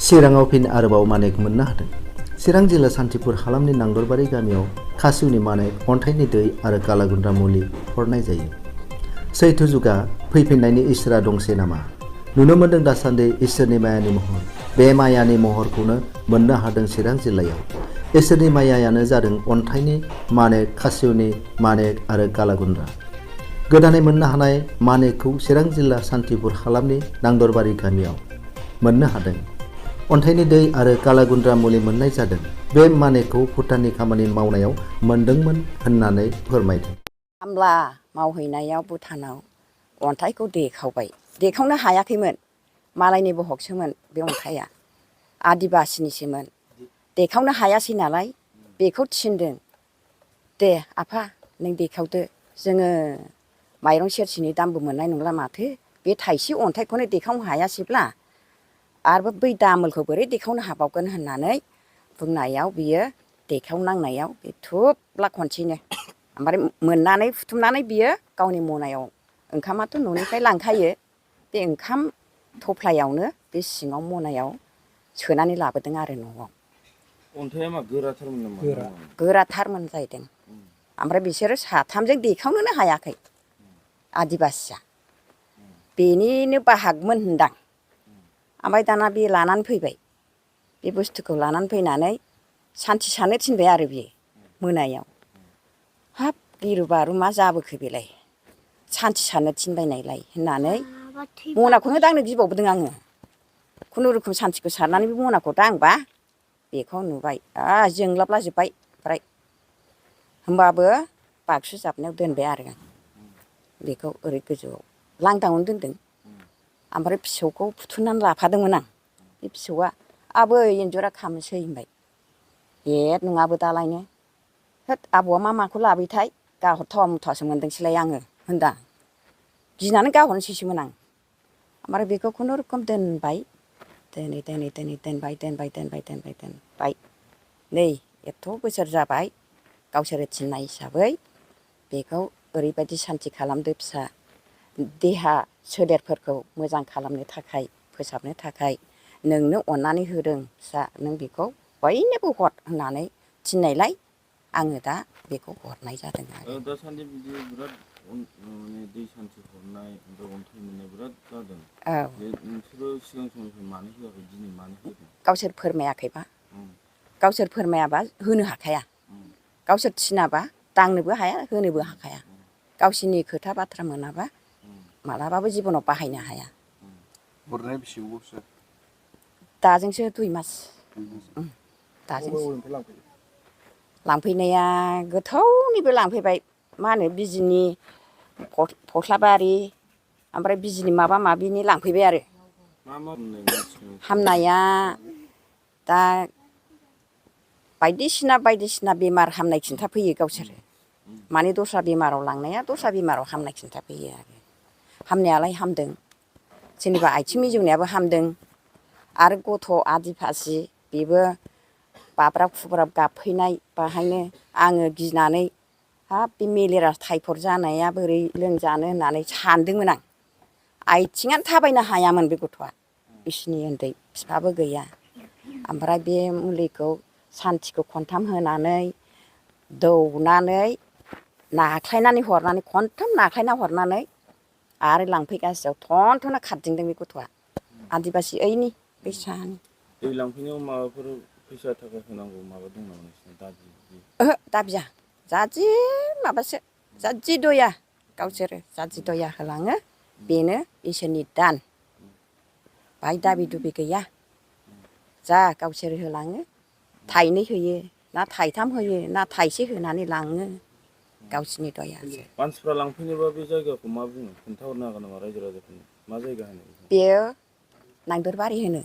चिराङाव फिन आरोबाव मानेक मोननो हादों। चिरां जिल्ला सान्थिपुर हालामनि नांदरबारि गामियाव खासिउनि मानेक, अन्थाइनि दै आरो कालागुन्द्रा मुलि हरनाय जायो। सैथो जुगा फैफिननायनि इसोरा दंसै नामा? नुनो मोन्दों दासान्दि इसोरनि मायानि महर। बे मायानि महरखौनो मोननो हादों चिरां जिल्लायाव। इसोरनि मायायानो जादों अन्थाइनि मानेक, खासिउनि मानेक आरो कालागुन्द्रा। गोदानै मोननो हानाय मानेकखौ चिरां जिल्ला सान्थिपुर हालामनि नांदरबारि गामियाव मोननो हादों। अन्थाइनि दै आरो कालागुन्द्रा मुलि मोननाय जादों। बे मानेकखौ भुटाननि खामानि मावनायाव मोनदोंमोन होननानै फोरमायदों। खामला मावहैनायाव भुटानाव अन्थाइखौ देखावबाय। देखावनो हायाखैमोन, मालायनि बहगसोमोन बे अन्थाइया, आदिबासिनिसोमोन। देखावनो हायासै नालाय बेखौ थिनदों, दे आफा नों देखावदो, जोङो माइरं सेरसेनि दामबो मोननाय नंला माथो, बे थाइसे अन्थाइखौनो देखावनो हायासैब्ला आरोबाव बै दामोलखौ बोरै देखावनो हाबावगोन होननानै बुंनायाव बियो देखावनांनायाव बे थुब्ला खनसेनो ओमफ्राय मोननानै फुथुमनानै बियो गावनि मनायाव, ओंखामाथ' न'निफ्राय लांखायो, बे ओंखाम थफ्लायावनो बे सिङाव मनायाव सोनानै लाबोदों आरो न'आव। अन्थाइया मा गोराथारमोन नामा? गोराथारमोन जाहैदों। ओमफ्राय बिसोरो साथामजों देखावनोनो हायाखै आदिबासिया। बेनिनो बाहागमोन होनदां। ओमफ्राय दाना बे लानानै फैबाय, बे बुस्थुखौ लानानै फैनानै सान्थि सारनो थिनबाय आरो बियो मोनायाव। हाब गिरु बारु मा जाबोखो बेलाय, सान्थि सारनो थिनबायनायलाय होननानै मनाखौनो दांनो गिबावदों आङो। खुनुरुखुम सान्थिखौ सारनानै बे मनाखौ दांबा बेखौ नुबाय, जोंलाबला जोब्बाय ओमफ्राय होमबाबो बाक्सु जाबनायाव दोनबाय आरो आं बेखौ ओरै गोजौआव लांदांआवनो दोनदों। ओमफ्राय फिसौखौ फुथुनानै लाफादोंमोन आं। बे फिसौआ आबै एन्जरा खामसै होनबाय। ए नङाबो दालायनो, होद आबौआ मा माखौ लाबोयोथाय, गाहरथावा मुथावासो मोनदोंसैलाय आङो होनदां। गिनानै गाहरनोसैसोमोन आं। ओमफ्राय बेखौ खुनुरुखुम दोनबाय, दोनै दोनबाय। नै एथ' बोसोर जाबाय, गावसोरो थिननाय हिसाबै बेखौ ओरैबायदि सान्थि खालामदो फिसा, देहा सोलेरफोरखौ मोजां खालामनो थाखाय, फोसाबनो थाखाय नोंनो अननानै होदों फिसा, नों बेखौ बयनोबो हर होननानै थिननायलाय आङो दा बेखौ हरनाय जादों आरो। दासान्दि बिदि बिराद माने दै सान्थि हरनाय, अन्थाइ मोननाय बिराद जादों। औ। नोंसोरो सिगां समनिफ्राय मानो होआखै, दिनै मानो होदों? गावसोर फोरमायाखैबा, गावसोर फोरमायाबा होनो हाखाया। गावसोर थिनाबा दांनोबो हाया, होनोबो हाखाया। गावसिनि खोथा बाथ्रा मोनाबा मालाबाबो जिबनाव बाहायनो हाया। हरनाया बेसे गोबावसो? दाजोंसो 2 मास। दाजोंसो लांफैनाया गोथौनिबो लांफैबाय, मा होनो बिजिनि फस्लाबारि, ओमफ्राय बिजिनि माबा माबिनि लांफैबाय आरो। मा हामनाया दा बायदिसिना बेमार हामनाय खिन्थाफैयो गावसोरो। माने दस्रा बेमाराव लांनाया दस्रा बेमाराव हामनाय खिन्थाफैयो आरो। हामनायालाय हामदों, सोरनिबा आथिं मिजौनायाबो हामदों। आरो गथ' आदिबासि बेबो बाब्राब खुब्राब गाबफैनाय, बाहायनो आङो गिनानै हाब बे मेलेरिया टाइफड जानाया बोरै लोमजानो होननानै सानदोंमोन आं। आथिङानो थाबायनो हायामोन बे गथ'आ, बिसिनि उन्दै, बिफाबो गैया। ओमफ्राय बे मुलिखौ सान्थिखौ खनथाम होनानै दौनानै नाख्लायनानै हरनानै, खनथाम नाख्लायना हरनानै आरो लांफैगासेयाव थनथना खारदिंदों बे गथ'आ, आदिबासि ओइनि बै साहानि। दै लांफैनायाव माबाफोर फैसा थाखा होनांगौ माबा दं नामा नोंसिना दाबि? ओहो दाबिया, जादि माबासो, जादि दया, गावसोरो जादि दया होलाङो बेनो इसोरनि दान। बाहाय दाबि दुबि गैया, जा गावसोर होलाङो, थाइनै होयो ना थाइथाम होयो ना थाइसे होनानै लाङो, गावसिनि दयासो। मानसिफ्रा लांफैनोबा बे जायगाखौ मा बुङो, खोन्थाहरनो हागोन नामा रायजो राजाफोरनो, मा जायगा होनो? बेयो नांदरबारि होनो,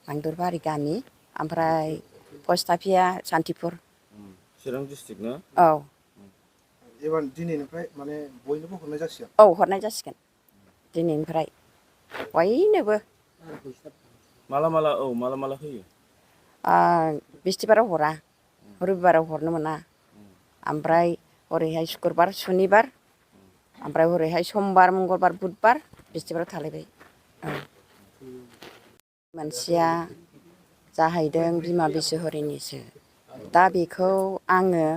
नांदरबारि गामि। ओमफ्राय पस्ट अफिसआ सान्थिपुर। चिरां डिस्ट्रिक्ट ना? औ। एबार दिनैनिफ्राय माने बयनोबो हरनाय जासिगोन? औ हरनाय जासिगोन दिनैनिफ्राय बयनोबो। माला माला होयो? बिस्थिबाराव हरा, रबिबाराव हरनो मोना। ओमफ्राय हरैहाय सुक्रुबार, सुनिबार, ओमफ्राय हरैहाय समबार, मंगलबार, बुधबार, बिस्थिबाराव थालायबाय। मोनसेया जाहैदों बिमा बिसहरिनिसो दा बेखौ आङो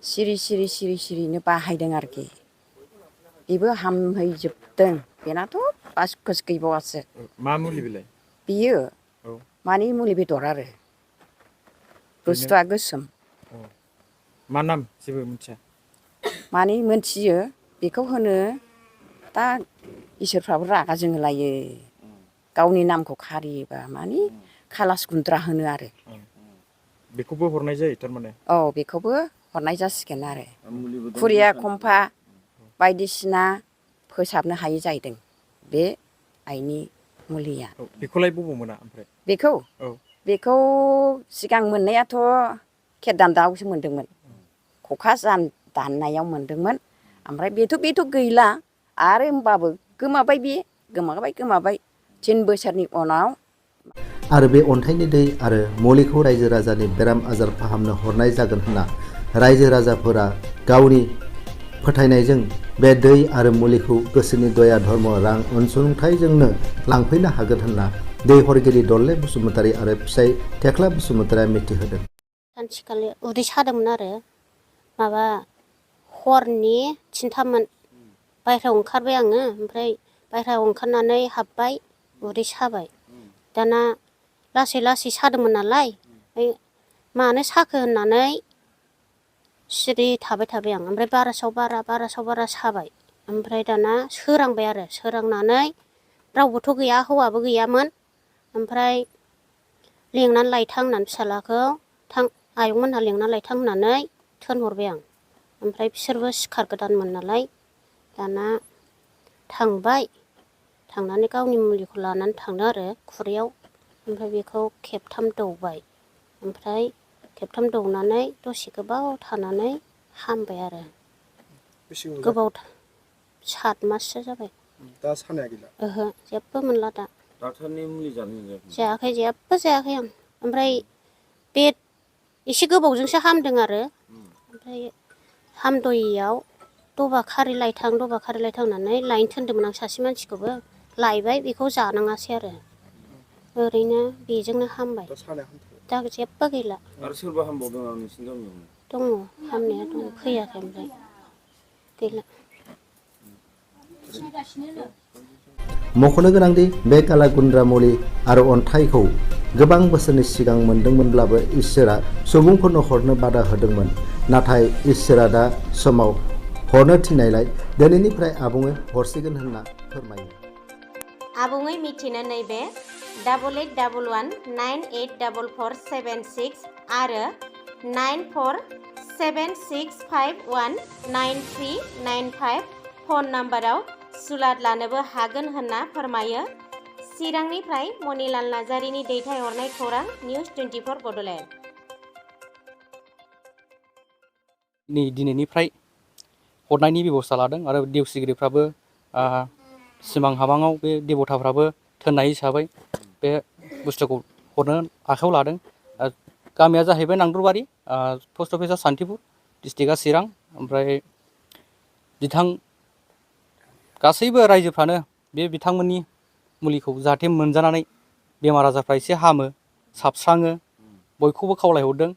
सिरिनो बाहायदों आरोखि बेबो हामहैजोबदों बेनाथ' बासखोस गैबावासो मा मुलि बिलाय बियो औ मानि मुलि बेदर आरो बुस्थुआ गोसोम मा नाम जेबो मिथिया मानि मोनथियो बेखौ होनो दा इसोरफ्राबो रागा जोंलायो गावनि नामखौ खारियोबा मानि खालास गुन्द्रा होनो आरो बेखौबो हरनाय जायो थारमाने औ बेखौबो हरनाय जासिगोन आरो मुलिबो दं खुरिया दै खंफा बायदिसिना फोसाबनो हायै जाहैदों बे आइनि मुलिया औ बेखौलाय बबाव मोना ओमफ्राय बेखौ औ बेखौ सिगां मोननायाथ' खेरदान्दायावसो मोनदोंमोन खखा दाननायाव मोनदोंमोन ओमफ्राय बेथ' गैला आरो होमबाबो गोमाबाय 3 बोसोरनि उनाव आरो बे अन्थाइनि दै आरो मुलिखौ रायजो राजानि बेराम आजार फाहामनो हरनाय जागोन होनना रायजो राजाफोरा गावनि फोथायनायजों बे दै आरो मुलिखौ गोसोनि दया धर्म रां अनसुंथाइजोंनो लांफैनो हागोन होनना दै हरगिरि दरले बसुमतारी आरो फिसाइ थेख्ला बसुमतारीया मिथिहोदों। सानसेखालि उदै सादोंमोन आरो माबा हरनि 3थामोन बायह्रायाव ओंखारबाय आङो ओमफ्राय बायह्रायाव ओंखारनानै हाबबाय उदै साबाय दाना लासै सादोंमोन नालाय मानो साखो होननानै सिरि थाबाय आं ओमफ्राय बारासाव बारा साबाय ओमफ्राय दाना सोरांबाय आरो सोरांनानै रावबोथ' गैया हौवाबो गैयामोन ओमफ्राय लेंनानै लायथां होननानै फिसालाखौ आयंमोनहा लेंनानै लायथां होननानै थोनहरबाय आं ओमफ्राय बिसोरबो सिखार गोदानमोन नालाय दाना थांनानै गावनि मुलिखौ लानानै थांदों आरो खुरैयाव ओमफ्राय बेखौ खेबथाम दौबाय ओमफ्राय खेबथाम दौनानै दसे गोबाव थानानै हामबाय आरो गोबाव 7 माससो जाबाय दा सानाया गैला ओहो जेबो मोनला दा डाक्टारनि मुलि जानो जायाखै जेबो जायाखै आं ओमफ्राय बे एसे गोबावजोंसो हामदों आरो ओमफ्राय हामदयैयाव दबा खारै लायथां होननानै लायनो थिनदोंमोन आं सासे मानसिखौबो लायबाय बेखौ जानाङासै आरो ओरैनो बेजोंनो हामबाय दा सानाया हामथारबाय दा जेबो गैला आरो सोरबा हामबावदों आं नोंसिनि गामियाव दङ हामनाया दङ फैयाखै ओमफ्राय गैला मख'नो गोनांदि बे काला गुन्द्रा मुलि आरो अन्थाइखौ गोबां बोसोरनि सिगां मोनदोंमोनब्लाबो इसोरा सुबुंफोरनो हरनो बादा होदोंमोन नाथाय इसोरा दा समाव हरनो थिननायलाय दिनैनिफ्राय आबुङै हरसिगोन होनना फोरमायो। आबुङै मिथिनो नैबे 8811984476 आरो 9476519395 फन नाम्बाराव सुलाद लानोबो हागोन होनना फोरमायो। चिरांनिफ्राय मनिलाल नार्जारिनि दैथायहरनाय खौरां निउस 24 बड'लेण्ड। दिनैनिफ्राय हरनायनि बेबस्था लादों आरो देवसिगिरिफ्राबो सिमां हाबाङाव बे देबथाफ्राबो थोननाय हिसाबै बे बुस्थुखौ हरनो आखायाव लादों। गामिया जाहैबाय नांदरबारि, पस्ट अफिसा सान्थिपुर, डिस्ट्रिक्टआ चिरां। ओमफ्राय गासैबो रायजोफ्रानो बे बिथांमोननि मुलिखौ जाहाथे मोनजानानै बेमार आजारफ्रा एसे हामो साबस्राङो बयखौबो खावलायहरदों।